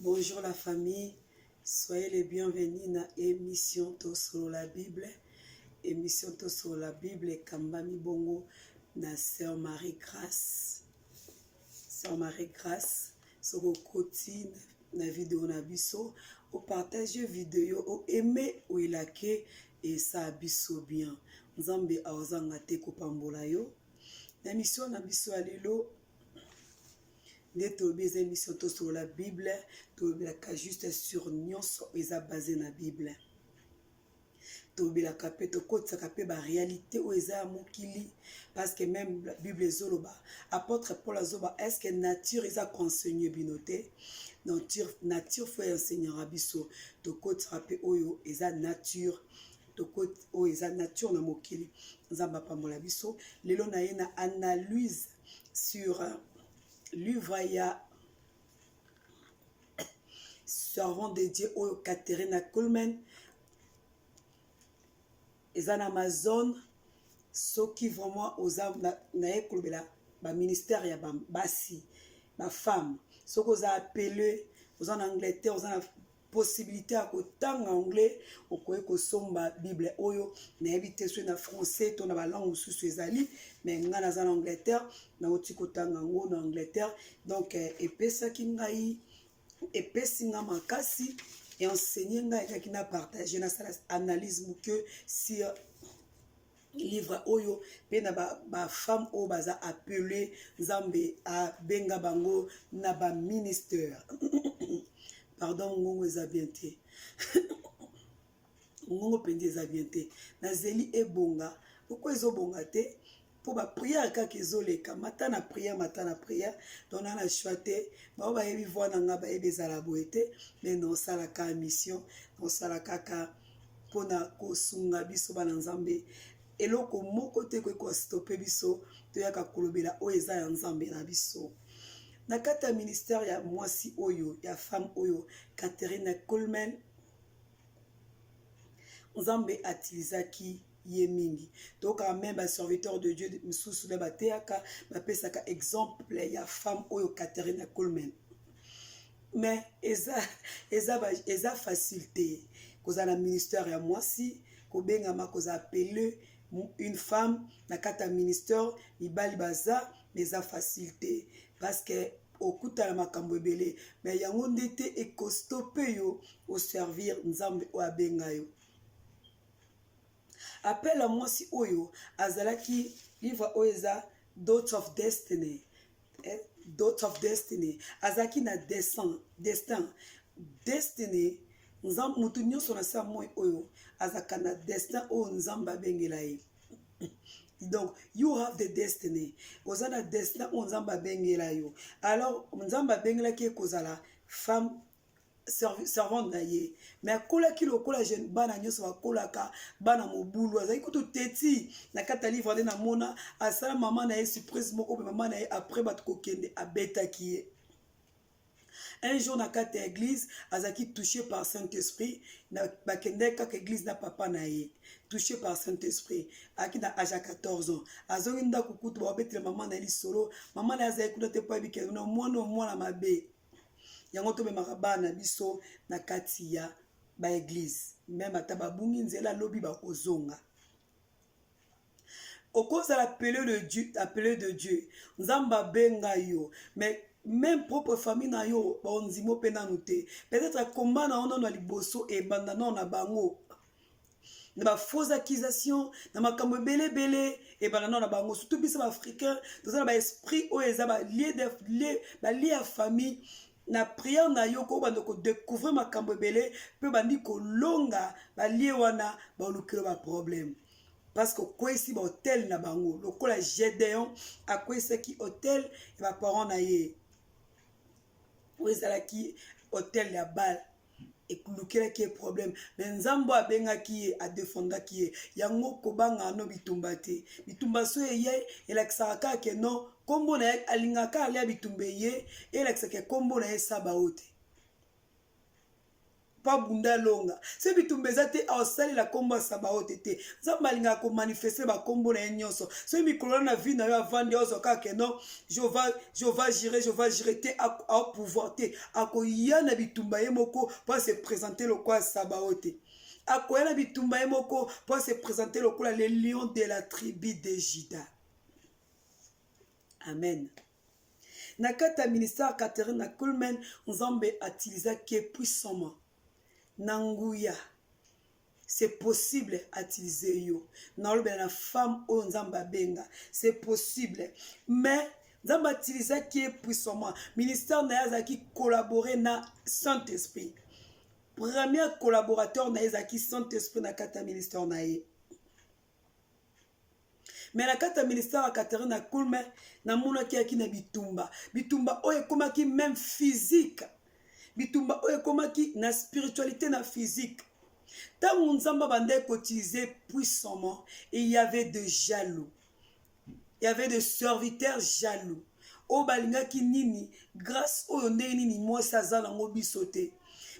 Bonjour la famille, soyez les bienvenus na émission Tosolola Bible. Émission Tosolola Bible ekambami bongo na Sœur Marie Grâce. Sœur Marie Grâce, soki okoti na video na biso, opartage video, oaime, oyelake esala biso bien. Nzambe aozanga te kopambola yo. Na émission na biso ya lelo, nde tolobi eza émission Tosolola Bible. Tolobelaka juste sur nyonso eza base na Bible. Tolobelaka mpe tokotisaka mpe baréalité oyo eza ya mokili, parce que même Bible ezoloba, apôtre Paul azoba: est ce que nature eza koenseigner bino te? Nature, nature faut enseignera biso. Tokotisaka mpe oyo eza nature, oyo eza nature na mokili. Nzambe apambola biso. Lelo na ye na analyse sur livre ya servant de Dieu oyo, Katharina Kuhlman. Eza na Amazon. Soki vraiment oza na ye kolobela baministère ya basi, bafemme, soki oza appelé, oza na Angleterre, oza na possibilité ya kotanga anglais, okoki kosomba Bible oyo. Nayebi te soki na français to na balangue mosusu ezali, mais ngai naza na Angleterre, nauti kotanga yango na Angleterre. Donc epesaki ngai, epesi nga makasi, enseigné ngai. Ekaki na partage, nasala analyse moke sur livre oyo mpe na bafemme oyo baza appelé, Nzambe abenga bango na baministère. Pardon, ngongo eza bien te, ngongo mpenza eza bien te. Nazeli ebonga. Poko ezobonga te mpo baprière kaka ezoleka, mata na prière, mata na prière. Donc na na choix te. Bao bayebi voix na nga, bayebi ezala boye te, mais naosalaka mission, naosala kaka mpona kosunga biso bana Nzambe. Eloko moko te ekoki kostopper biso. Toyaka kolobela oyo eza ya Nzambe na biso. Na kati ya ministère ya mwasi oyo, ya femme oyo, Katharina Kuhlman, Nzambe atilisaki ye mingi. Tokaka même baserviteur de Dieu misusu mpe bateyaka, bapesaka exemple ya femme oyo, Katharina Kuhlman. Mais eza facile te kozala na ministère ya mwasi, kobengama, kozala appelé une femme na kati ya ministère. Mibali baza, mais eza facile te parce que okutana makambo ebele. Mais yango nde te ekostopper yo oservir Nzambe oyo abenga yo. Appel ya mwasi oyo azalaki, livre oyo eza Daughter of Destiny, eh? Daughter of Destiny, azalaki na destin, destin, destiny. Nzambe, motu nyonso na se ya moi oyo azalaka na destin oyo Nzambe abengela ye. Donc you have the destiny, oza na destin oyo Nzambe abengela yo. Alors Nzambe abengelaki ye kozala femme servante na ye, mais akolaki lokola jeune bana nyonso bakolaka, bana mobulu. Azalaki kutu teti. Na kati ya livre nde namona asala mama na ye surprise moko mpe mama na ye, après bato kokende, abetaki ye. Un jour, na kati ya église, azalaki touché par Saint Esprit. Bakendaki kaka église na papa na ye, touché par Saint Esprit, ayaki na âge ya 14 ans. Azongi ndako, kutu babetela mama na ye lisolo. Mama na ye azalaki kuna te mpo ayebi ke na mwana, mwana mabe. Yango tobemaka bana biso na kati ya baéglise, même ata babungi nzela, alobi bakozonga. Okozala appelé de Dieu, appelé de Dieu, Nzambe abenga yo, mais même propre famille na yo bandimo mpe nanu te. Peut-être komba na yo nano ya liboso ebanda nano na bango, na bafausse accusation, na makambo ebele ebele ebanda nano na bango. Surtout biso baafricain, toza na baesprit oyo eza balie ya famille. Na prière na yo, kobanda kodécouvrir makambo ebele mpe bandi kolonga balie wana, balukelo baproblème, parce que okweyisi baautel na bango, lokola Gédéon akweyisaki autel ya baparent na ye oyo ezalaki autel ya Baal, elukelaki ye problème. Mais Nzambe oyo abengaki ye adefendaki ye. Yango kobanga no bitumba te. Bitumba so eye, elakisaka kaka ke non, nkombo na ye alingaka alia. Bitumba eye, elakisaka nkombo na ye Sabao te. mpo abunda alonga. Soki bitumba eza te, aosalela nkombo ya Sabaote te. Nzambe alingaka komanifeste bakombo na ye nyonso. Soki mikolo wana na vie na yo avandi, ozwa kaka ke non, Jehova, Jehova jire, Jehova jire te, aopouvoir te. Akoya na bitumba ye moko mpo ase présente lokola Sabaote. Akoya na bitumba ye moko mpo ase présente lokola le lion de la tribu de Juda. Amen. Na kati ya ministère Catherine Kuhlman, Nzambe atilisaki ye puissamment na nguya. C'est possible atilize yo. Nalobela na femme oyo Nzambe abenga. C'est possible. Mais Nzambe atilisaki ye puissamment. Ministère na ye azalaki collaborer na Saint-Esprit. Premier collaborateur na ye ezalaki Saint-Esprit na kati ya ministère na ye. Mais na kati ya ministère ya Catherine Kulme, namonaki yaki na bitumba, bitumba oyo ekomaki même physique, bitumba oyo ekomaki na spiritualité na physique. Ntango Nzambe abandaki koutiliser puissamment, il y avait de jaloux, il y avait de serviteurs jaloux oyo balingaki nini grâce oyo ndenge nini mwasi aza nango biso te.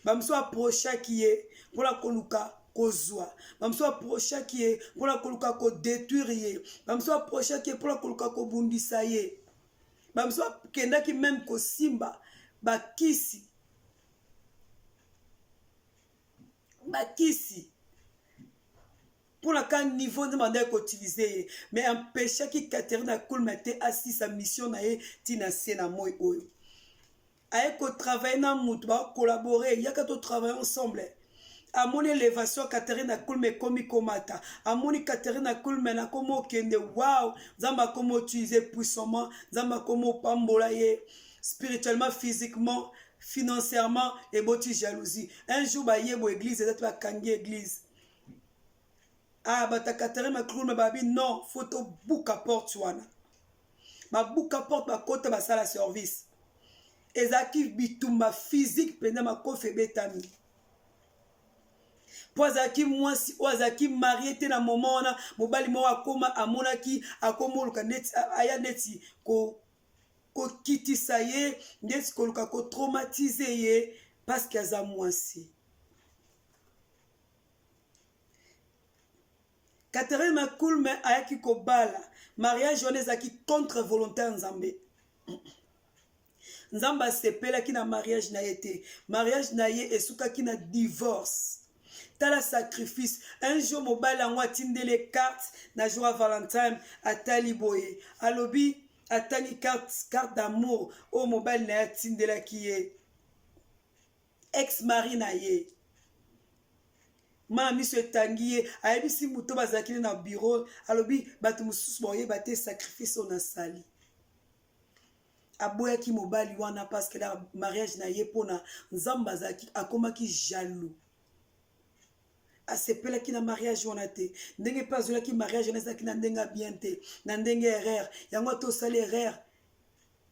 Bamosusu approchaki ye mpona koluka kozwa, bamosusu approchaki ye mpona koluka kodétruire ye, bamosusu approchaki ye mpona koluka kobundisa ye, bamosusu akendaki meme kosimba bakisi, bakisi mpona ka niveau nzambe andaki koutilize ye, mais empêchaki Catherine Kulme te asisa mission na ye ntina se na moi oyo aye kotravaille na motu, bacollabore, yaka totravaille ensemble. Amoni élévation Catherine Kulme ekomi komata, amoni Catherine Kulme nakomi okende, wow, Nzambe akomi utilize puissamment, Nzambe akomi opambola ye spirituellement, physiquement, financièrement. Eboti jalousie. Un jour bayebo église eza te, bakangi église. Ah, bato ya Catherine Kulme babi non, faut tobuka porte wana. Babuka porte, bakota, basala service. Ezalaki bitumba physique mpenza, makofi ebetami mpo azalaki mwasi oyo azalaki marié te na moment wana. Mobali moko akoma, amonaki akomoluka neti aya neti kokitisa ye, neti koluka kotraumatize ye parce que aza mwasi. Catherine Kulme ayaki kobala. Mariage wana ezalaki contre volonté ya Nzambe. Nzambe asepelaki na mariage na ye te. Mariage na ye esukaki na divorce. Tala sacrifice. Un jour mobali yango atindeli carte na jour ya Valentine. Atali boye, alobi, atangi carte, carte d'amour oyo mobali na ye atindelaki ye, ex mari na ye. Ma miso etangi ye, ayebisi moto bazalaki na bureau, alobi bato mosusu baoyeba te sacrifice oyo nasali. Aboyaki mobali wana parce que la mariage na ye mpona Nzambe azalaki, akomaki jaloux, asepelaki na mariage wana te. Ndenge mpe azwelaki mariage wana ezalaki na ndenge ya bien te, na ndenge erreur yango. Ata osali erreur,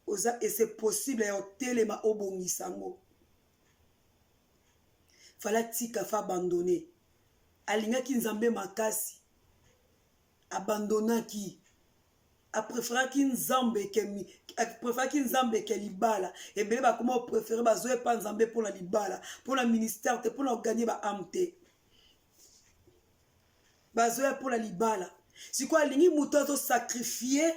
oza et c'est possible ya otelema, obongisa yango. Fala tika, fa abandonne. Alingaki Nzambe makasi, abandonaki, apréféraki Nzambe ke, apréféraki Nzambe ke libala. Ebele bakoma opréféré, bazoyepa Nzambe mpona libala, mpona ministère te, mpona kogagner baâmes te, bazoya mpona libala. Sikoyo alingi moto azosacrifie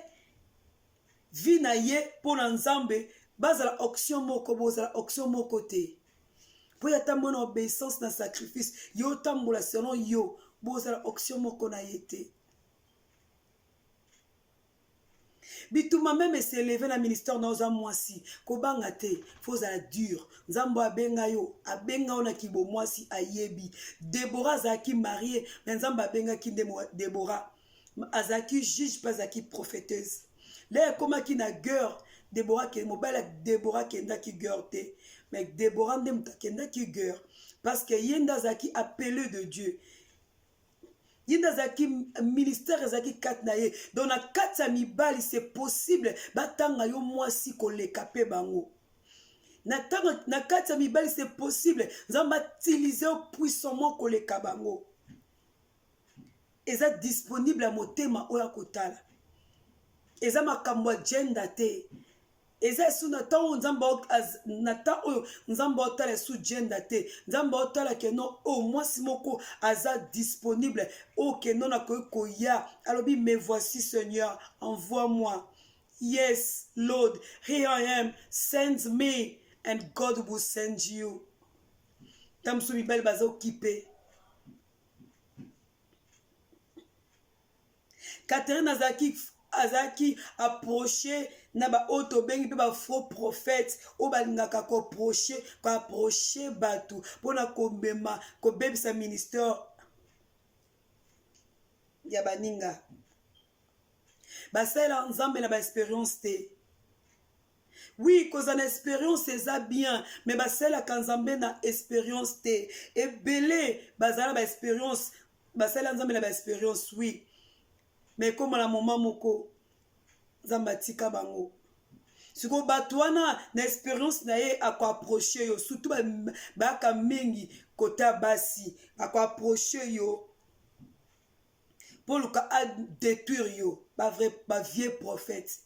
vie na ye mpona Nzambe, bazala option moko, bozala option moko te, mpo ye ata mwana obéissance na sacrifice, yo otambola selon yo, bozala option moko na ye te. Bitumba même es'élever na ministère na oza mwasi, kobanga te, fo ozala dur. Nzambe abenga yo, abenga yo na kibomwasi, ayebi. Debora azalaki marié, mais Nzambe abengaki nde Debora azalaki juge mpe azalaki prophéteuse. Le ekomaki na guerre, Debora, mobali ya Debora akendaki guerre te, mais Debora nde moto akendaki guerre parce que ye nde azalaki appelé de Dieu, ye nde azalaki, ministère ezalaki kati na ye. Donc na kati ya mibali, c'est possible batanga yo mwasi koleka mpe bango. Na kati ya mibali, c'est possible Nzambe autilize yo puissamment koleka bango. Eza disponible ya motema oyo akotala, eza makambo ya gender te. Eza esu na temps oyo Nzambe na temps oyo Nzambe aotala esu gender te. Nzambe aotala ke non oyo oh, mwasi moko aza disponible oyo oh, ke non akoki koya alobi me voici Seigneur envoie-moi. Yes, Lord, here I am, send me and God will send you. Ntango mosusu mibali baza okipe. Catherine azalaki azalaki approche na baoyo tobengi mpe bafaux prophète oyo balingaka koapproche koapproche bato mpona komema kobebisa ministère ya baninga. Basalela Nzambe na ba experience te. Oui, kozala na experience eza bien, mais basalelaka Nzambe na experience te. Ebele bazala ba experience, basalela Nzambe na ba experience, oui. Mais ekoma na moment moko Nzambe atika bango. Sikoyo bato wana na experience na ye akoapproche yo, surtout bayaka mingi kota basi, akoapproche yo mpo oluka a détruire yo, ba vrai ba vieux prophète.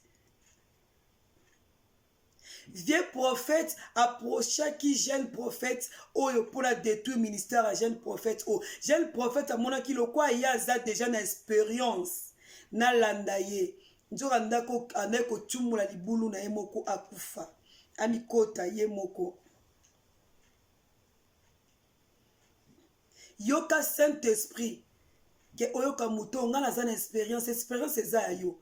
Vieux prophète approchaki jeune prophète oyo mpona détruire ministère ya jeune prophète oyo. Jeune prophète amonaki lokwa ye aza déjà na expérience, nalanda ye. Nzoka ndako andaki kotumbola libulu na ye moko akufa, amikota ye moko. Yoka Saint Esprit ke oyoka moto oyo ngai naza na experience. Experience eza ya yo.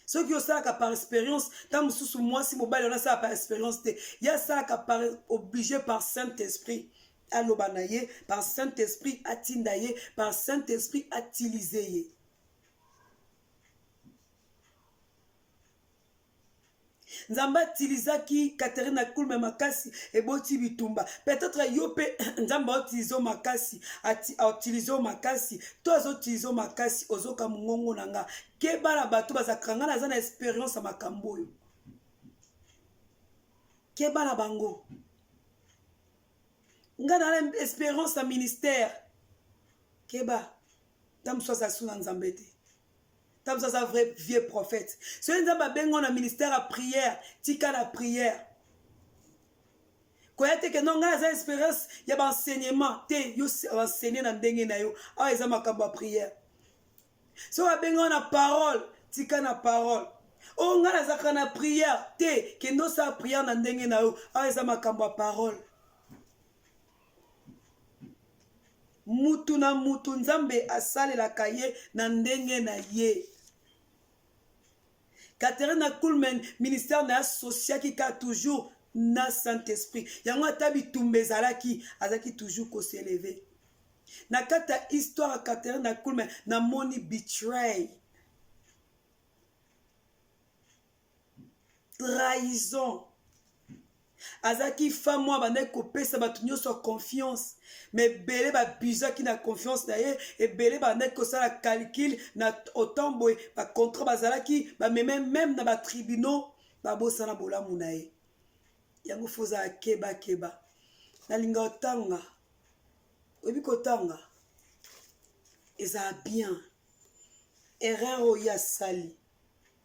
Soki osalaka par experience, ntango mosusu mwasi mobali wana asalaka par experience te, ye asalaka par obligé par Saint Esprit aloba na ye, par Saint Esprit atinda ye, par Saint Esprit atilize ye. Nzambe atilizaki Catherine Kulme makasi eboti bitumba. Peut-être yo pe Nzambe autilize yo makasi, autilize yo makasi, to azotilize yo makasi, ozoka mongongo na nga. Keba na bato bazalaka nga naza na experience ya makambo oyo. Keba na bango. Nga na experience ya ministère. Keba. Ntango mosusu azali su na Nzambe te. Ntango mosusu aza vrai vieux prophète. Soki Nzambe abengi na ministère ya prière, tika na prière. Koya te ke non ngai naza expérience ya ba enseignement te, yo enseigner na ndenge na yo. Awa eza makambo ya prière. Soki abengi na parole, tika na parole. Oyo ngai nazalaka na prière te, kende osala prière na ndenge na yo. Awa eza makambo ya parole. Mutu na mutu Nzambe asalelaka ye na ndenge na ye. Catherine Kuhlman ministère na ye associaki ka toujours na Saint-Esprit. Yango ata bitumba ezalaki, azalaki toujours ko s'élever. Na kati ya histoire ya Catherine Kuhlman namoni betray, trahison. Azalaki femme oyo abandaki kopesa bato nyonso confiance, mais ebele babuzaki na confiance na ye, ebele babandaki kosala calcul na autant boye bacontrat bazalaki bameme meme na batribunaux, babosana bolamu na ye. Yango fo ozala keba keba. Nalinga otanga, oyebi kotanga ezala bien. Erreur oyo ye asali,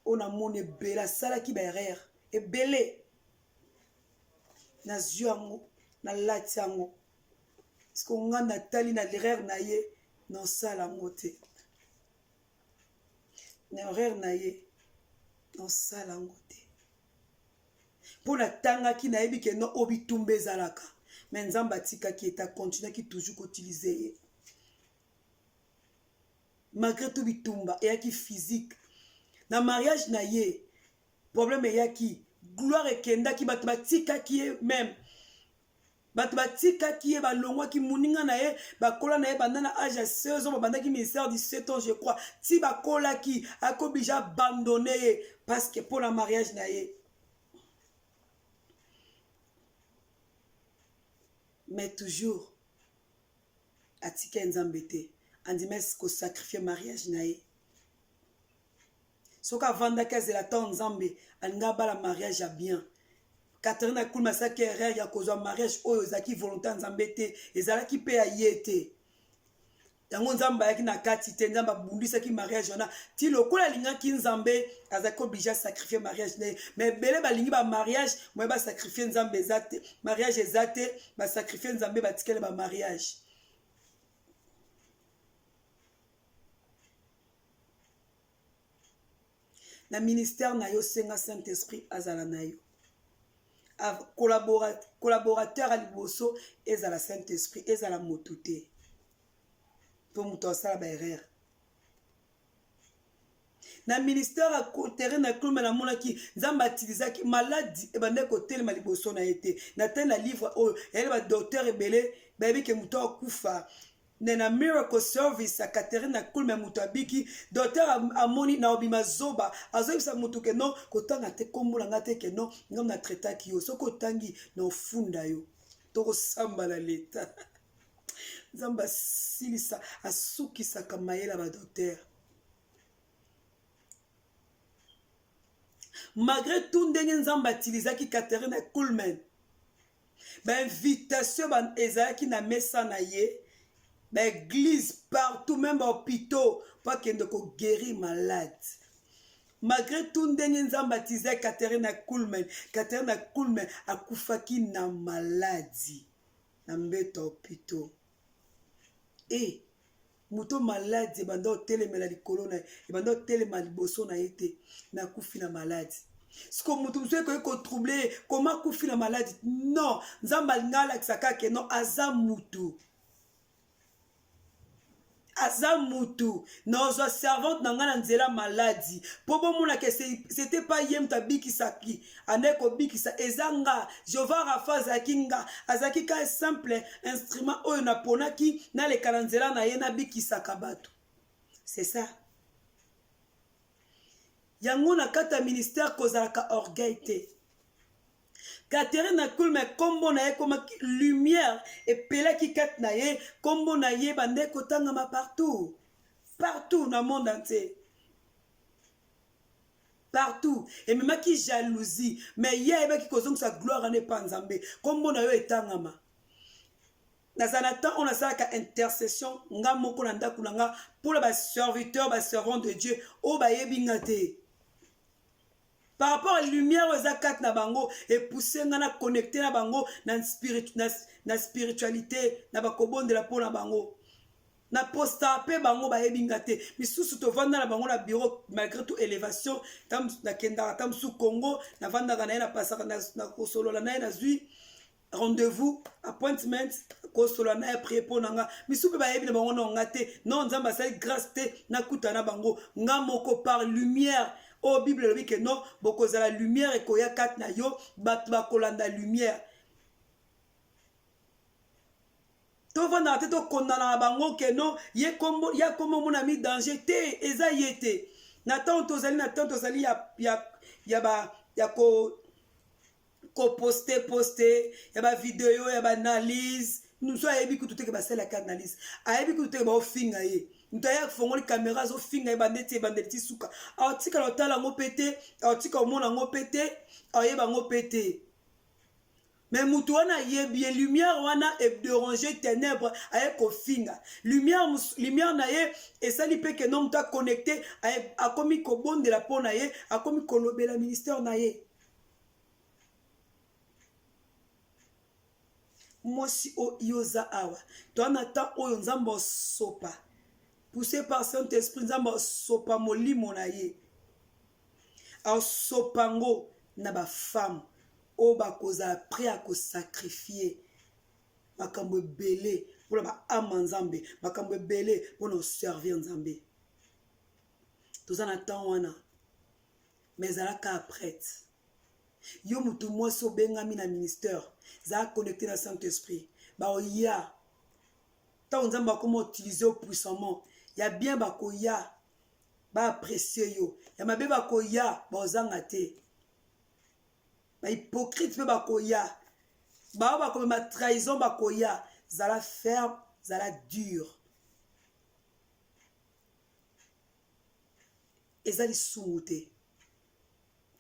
oyo namoni ebele asalaki ba erreur ebele, nazwi yango nalati yango parceke nga natali na l'erreur na ye nasala yango te, na erreur na ye nasala yango te, mpo natangaki nayebi ke no oyo bitumba ezalaka, me Nzambe atikaki ete akontinuaki toujours koutilize ye malgré tout. Bitumba eyaki physique na mariage na ye, problème eyaki, gloire ekendaki, bato batikaki ye, même bato batikaki ye, balongwaki moninga na ye, bakola na ye banda na age ya 16 ans, babandaki ministère 17 ans je crois, ti bakolaki, akoblige abandonne ye parce que mpo na mariage na ye. Mais toujours atika ye Nzambe te, andima kosacrifie mariage na ye. Soki avandaki azela ntango Nzambe alingi abala mariage ya bien. Catherine Kulma asalaki erreur ya kozwa mariage oyo ezalaki volonté ya Nzambe te, ezalaki mpe ya ye te. Yango Nzambe ayaki na kati te, Nzambe abundisaki mariage wana ti lokola alingaki Nzambe azalaki oblige asacrifie mariage na ye. Mais ebele balingi ba mariage moye basacrifie Nzambe eza te, mariage eza te, basacrifie Nzambe batikali ba mariage. Na ministère na yo senga Saint Esprit azala na yo. Collaborateur ya liboso ezala Saint Esprit, ezala moto te. Mpo moto asala ba erreur. Na ministère ya terrain na Klome namonaki Nzambe atilisaki maladi ebandaki kotelema liboso na ye te. Na tali na livre oyo yali ba docteur ebele bayebi ke moto akufa ne na miracle service ya Catherine Kulme moto abiki docteur amoni na obima zoba azoyebisa moto ke non kotanga te kombo na nga te ke non ngam na traitaki yo soki otangi na ofunda yo tokosamba na leta. Nzambe asilisa asukisaka mayele ya ba docteur. Malgré tout ndenge Nzambe atilisaki Catherine Kuhlman ba invitation ba ezalaki na mesa na ye ba église partout même ba hôpitaux po akende ko guérir malade. Malgré tout ndenge Nzambe atilisaki Catherine Kuhlman, Catherine Kuhlman akufaki na maladi na mbeto ya hôpitaux. E moto maladi ebanda otelemela likolo na ye, ebanda otelema liboso na ye te, me akufi na maladi. Siko moto mosusu ekoki kotrouble ye koma akufi na maladi. Non, Nzambe alinga alakisa kaka ke non, aza mutu, aza mutu. Nazwa servante na ngai na nzela maladi mpo bomona ke c'était pas ye moto abikisaki, andaki kobikisa eza nga. Jehova Rafa azalaki nga, azalaki ka simple instrument oyo naponaki naleka na nzela na ye nabikisaka bato. C'est ça. Yango na kati ya ministère kozalaka orgueil te. Catherine Kulme kombo na ye ekomaki lumière epelaki kati na ye, kombo na ye bande kotangama partout partout na monde entier, partout ememaki jalousie, mais ye ayebaki kozongisa gloire wana epa Nzambe. Kombo na yo etangama. Naza na temps oyo nasalaka intercession nga moko na ndako na nga mpona ba serviteur, ba servant de Dieu oyo bayebi nga te. Par rapport à lumière oyo eza kati na bango epousse nga na connecte na bango na, spirit, na, na spiritualité na bakobondela mpo na bango na posta mpe bango bayebi nga te. Misusu tovanda na bango na bureau malgré tout élévation, nakendaka ta mosusu Congo, navandaka na ye, napasaka na kosolola na ye, nazwi rendez-vous appointment kosolola na ye, prie mpo na nga. Misusu mpe bayebi na bango na nga te. Non, Nzambe asali grâce te nakuta na bango nga moko par lumière oyo Bible elobi ke non, bokozala lumière ekoya kati na yo, bato bakolanda lumière. Tovandaka te tokondana na bango ke non, ye kombo ya kombo omona mi danger te, eza ye te. Na ntango tozali na ntango tozali ya, ya, ya, ba, ya ko koposte poste ya bavideo ya baanalyse, mosu ayebi kutu teke basalaka analyse, ayebi kutu teke baofinga ye. Moto aye afongoli kamera azofinga ye bandeti ebandeli ti suka, aotikala otala yango mpe te, aotika omona yango mpe te, aoyeba yango mpe te. Mais moto wana ayebi ye, lumière wana edérange ténèbre, aye kofinga lumière, lumière na ye esali mpe ke no moto aconnecte, akomi kobondela mpo na ye, akomi kolobela ministère na ye. Mwasi oyo oza awa, toa na temps oyo Nzambe osopa, poussé par Saint Esprit, Nzambe osopa molimo na ye, asopa ngo na bafemme oyo bakozala prêt ya kosacrifie makambo ebele mpona baama Nzambe, makambo ebele mpona koservir Nzambe. Toza na temps wana, mais ezalaka prête. Yo motu mwasi obengami na ministère, zala connecté na Saint Esprit. Baoya ntango Nzambe akoma utiliser yo puissamment, ya bien bakoya baapprécie yo, ya mabe bakoya baozanga te, bahypocrite mpe bakoya, bao bakomema trahison bakoya. Zala ferme, zala dur. Eza lisumu te,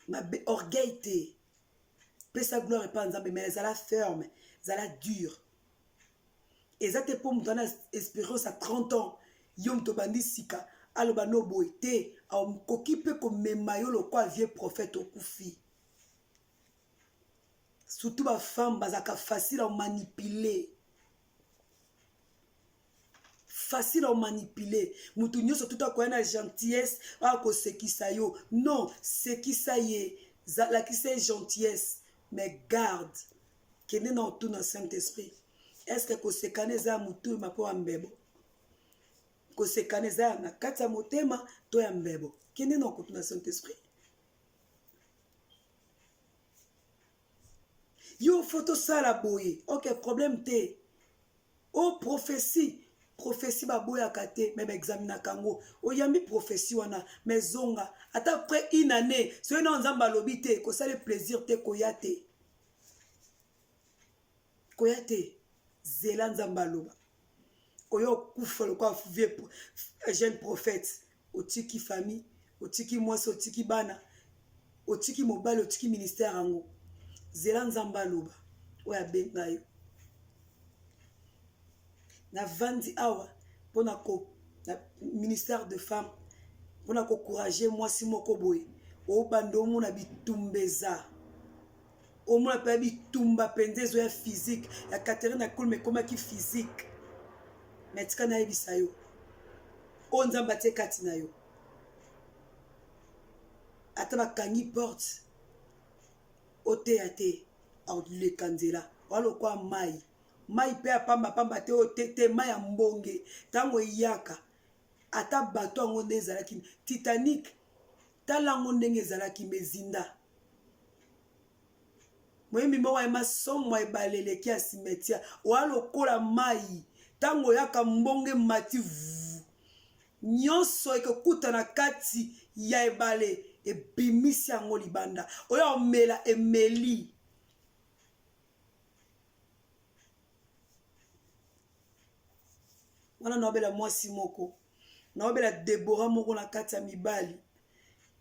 mabe orgueil te, pesa gloire epa Nzambe, mais zala ferme, zala dur. Eza te mpo moto ana experience ya 30 ans, yo moto obandi sika, aloba no boye te. Akoki mpe komema yo lokwa vieux prophète okufi. Surtout ba femme bazalaka facile à manipuler. Facile à manipuler. Moto nyonso tuta akoya na gentillesse, akosekisa yo. Non, sekisa ye, lakisa ye gentillesse, mais garde. Kende na otuna Saint-Esprit. Est-ce que kosekana eza ya motema mpo ya mbebo? Kosekana eza na kati ya motema to ya mbebo? Kende na okotuna Saint-Esprit. Yo faut tosala boye. Ok, problème te. O prophétie, prophétie baboyaka te, mais baexaminaka yango. Oyambi prophétie wana, mais zonga. Ata après une année, soki na Nzambe alobi te, kosala plaisir te, koya te. Koya te. Zela Nzambe aloba. Oyo okufa lokola vieux jeune prophète, otiki famille, otiki mwasi, otiki bana, otiki mobali, otiki ministère yango. Zela Nzambe aloba oyo abenga yo. Navandi awa mpona ko na ministère de femme mpona kocourage mwasi moko boye obanda omona bitumba eza omona mpe bitumba mpenza ezoya physique ya Catherine Akulme ekomaki physique. Mais tika nayebisa yo oyo Nzambe atie kati na yo, ata bakangi porte oteya te, akoleka nzela walokwa mai mai mpe ya pamba pamba te, oyo te te mai ya mbonge ntango eyaka ata bato yango nde ezalaki Titanic, tala yango ndenge ezalaki mezinda. Moyembi moko ayemba somo ya ebale eleki ya cimetière, oya lokola mai ntango oyaka mbonge mati vu nyonso ekokuta na kati ya ebale ebimisi yango libanda, oyo omela emeli. Wana naobela mwasi moko, naobela Debora moko na kati ya mibali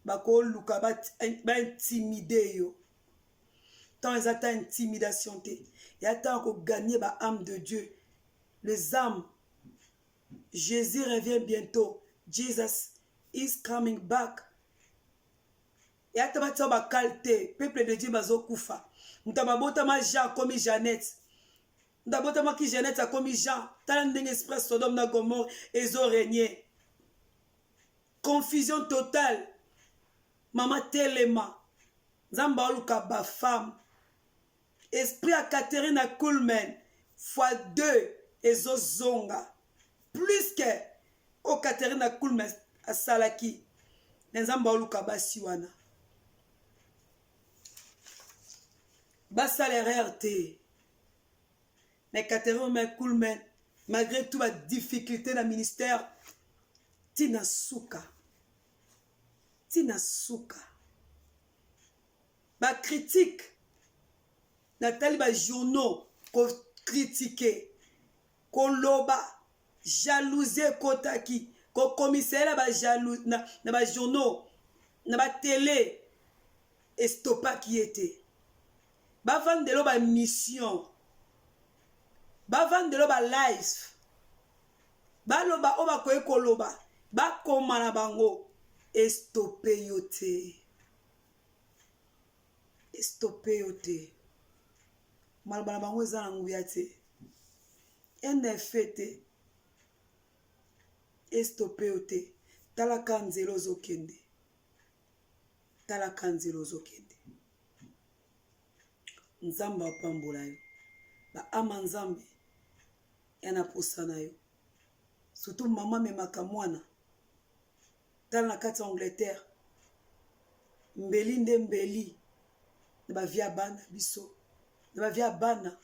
bakoluka baintimide yo. Tant eza ta intimidation te, ya temps ya koganye ba âme de Dieu, les âmes. Jésus revient bientôt. Jesus is coming back. Ya ta batia bakale te, peuple de Dieu bazokufa. Moto abotama Jean akomi Jeannette, moto abotamaki Jeannette akomi Jean. Tala ndenge esprit Sodome na Gomorre ezo régner, confusion totale. Mama telema, Nzambe aluka ba femme. Esprit ya Catherine Kuhlman fois 2 ezozonga plus que oyo Catherine Kuhlman asalaki. Na Nzambe aluka basi wana basala erreur te. Mais Catherine Kuhlman malgré tout ba difficulté na ministère, tina suka, tina suka ba critique. Natali ba journaux kokritike, koloba jalousie ekotaki, kokomisa ye na ba jaloux na ba journaux na ba télé, estopaki ye te. Bavandelo ba mission, bavandelo ba live, baloba oyo bakoki koloba, bakoma na bango, estope yo te, estope yo te. Maloba na bango eza na nguya te, nf te, estope yo te. Talaka nzela ozokende, talaka nzela ozokende. Nzambe apambola yo, baama Nzambe ya na posa na yo. Surtout mama amemaka mwana, tala na kati ya Angleterre, mbeli nde mbeli na bavie ya bana biso, na bavie ya bana.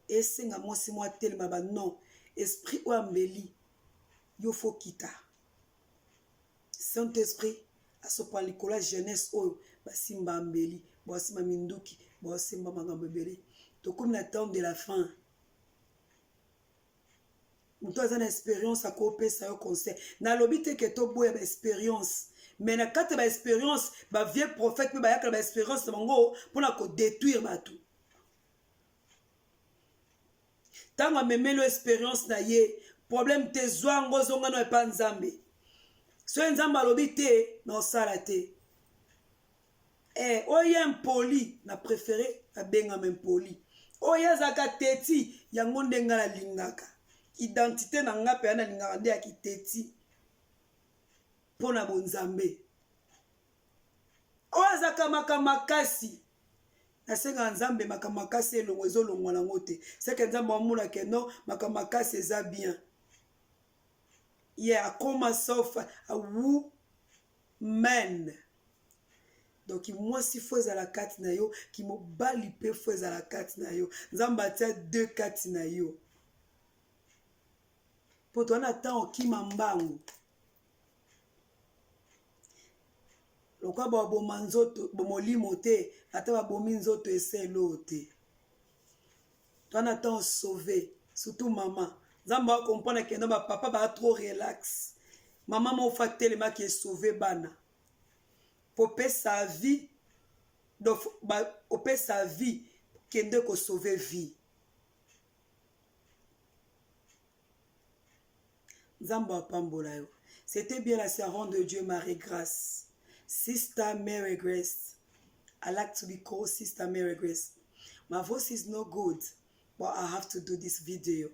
Esenga mwasi mwa telema ba non esprit oyo ya mbeli yo fo kita. Saint Esprit asopa likolo ya jeunesse oyo basimba mbeli, basimba minduki, basimba makambo ebele. Tokomi na temps de la fin. Moto aza na expérience akopesa yo conseil. Nalobi te ke toboya ba expérience, mais na kati ya ba expérience, ba vieux prophète mpe bayaka na ba expérience na bango mpona kodétruire bato. Ntango amemeli yo experience na ye, problème te, zwa yango zonga no epa Nzambe. Soki Nzambe alobi te, na osala te. Eh, oyo ye impoli, na prefere abengama impoli. Oyo ye azalaka teti, yango nde ngai nalingaka. Identite na ngai mpenza nalingaka nde ya kiteti mpo na bonzambe. Oyo azalaka makambo makasi, nasengaka Nzambe makambo makasi elongo ezolongwa nango te. Seke Nzambe amona ke non, makambo makasi eza bien. Yeah, I call myself a woman. Donc mwasi fo ezala kati na yo, kimobali mpe fo ezala kati na yo. Nzambe atia deux kati na yo. Mpo toza na temps okima mbangu. Lokola baboma nzoto molimo te, ata babomi nzoto ese eloo te. Toza na temps sauve, surtout mama. Nzambe a comprendre que non ba papa ba trop relax. Mama moko fa telemaki e sauver bana. Popesa vie, donc ba opesa vie kende ko sauver vie. Nzambe apambola yo. C'était bien la servante de Dieu Marie Grace. Sister Mary Grace. I like to be called Sister Mary Grace. My voice is no good, but I have to do this video.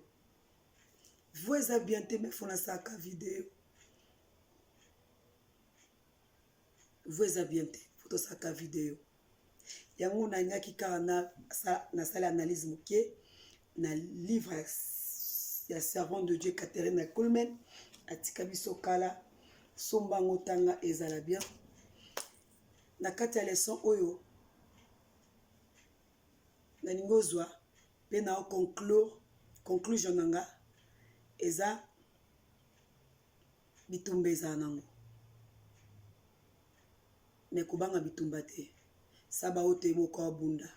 Voix eza bien te, mais faut nasalaka video. Voix eza bien te, faut tosalaka video. Yango nalingaki kaka nasali analyse moke na livre ya servante de Dieu Catherine Kuhlman atika biso kala somba yango tanga ezala bien na kati ya leçon oyo nalingi ozwa mpe na conclure conclusion na nga eza bitumba ezala nango mais kobanga bitumba te saba oyo te moko abunda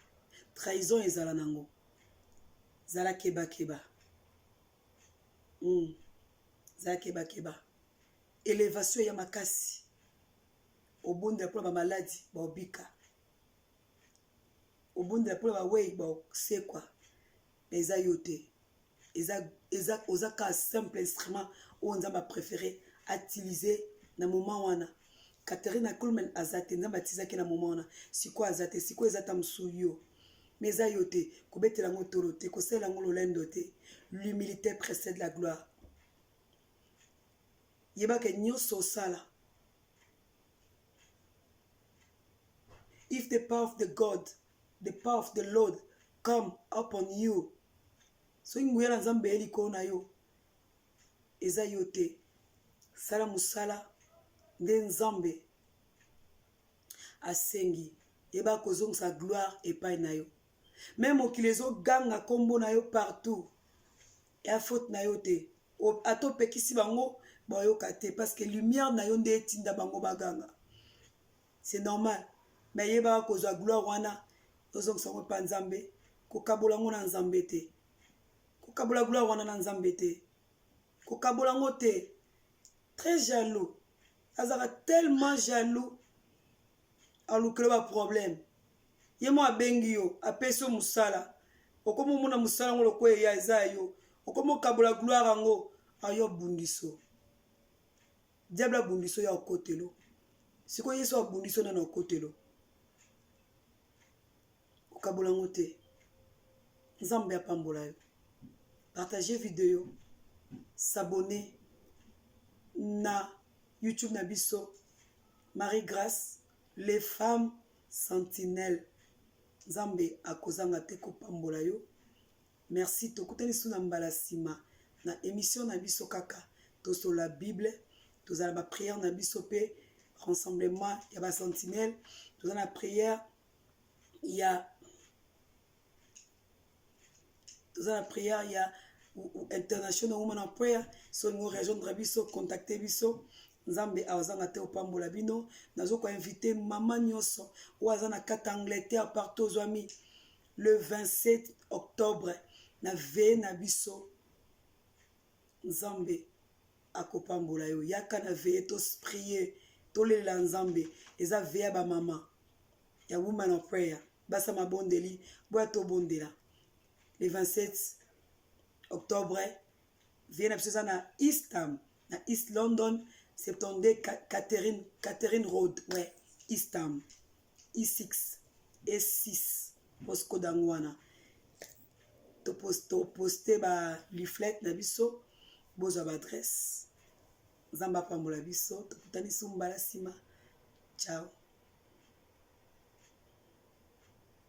trahison ezala nango zala keba keba zala keba keba elevation ya makasi obondela mpona bamaladi baobika obondela mpona bawei baosekwa mais eza yo te eza, eza, oza kaka simple instrument oyo nzambe apréféré atilize na moment wana. Catherine Kuhlman aza te, nzambe atizaki na moment wana, sikoyo aza te, sikoyo eza ta mosusu yo, mais eza yo te. Kobetela yango tolo te, kosalela yango lolendo te. L'humilité précède la gloire. Yebaka nyonso osala, if the power of the God, the power of the Lord come upon you, soki nguya na nzambe ye likolo na yo, eza yo te. Sala mosala nde nzambe asengi, yeba kozongisa gloire epai na yo. Me mokili ezoganga nkombo na yo partout, ya faute na yo te. Ata opekisi bango bayoka te, parce que lumière na yo nde etinda bango baganga, c'est normal. Mais yebaka kozwa gloire wana, ozongisa yango epa nzambe, kokabola yango na nzambe te, kokabola gloire wana na nzambe te, kokabola yango te. Très jaloux, azalaka tellement jaloux, alukela baproblème. Ye mo abengi yo, apesi yo mosala, okomi omona mosala yango lokola eya eza ya yo, okomi okabola gloire yango, ayo abundiso diable, abundiso ya okotelo. Sikoyo yesu abundiso nano okotelo, kokabola yango te. Nzambe apambola yo. Partage video, s'abonner na YouTube na biso Marie Grâce, les femmes sentinelles. Nzambe akozanga te kopambola yo. Merci, tokutani su na mbala nsima na émission na biso kaka tosolola Bible, tozala baprière na biso mpe rassemblement ya basentinelle. Toza na prière ya toza na prière ya International Woman of Prayer. So olingi rejoindre biso, contacte biso. Nzambe azanga te opambola bino. Nazokoinvite mama nyonso oyo aza na kati Angleterre, partout ozwami, le 27 octobre na veillée na biso. Nzambe akopambola yo. Yaka na veillée, toprier, tolelela Nzambe. Eza veillée ya bamama ya Woman of Prayer, basa mabondeli boya tobondela le 27. Octobre, veillée na biso eza na Eastham, na East London, 72 Catherine Road, ouais, Eastham, E6, E6, postcode yango wana. Toposte ba leaflet na biso, bozwa ba adresse. Nzambe apambola biso, tokutani su mbala nsima. Ciao.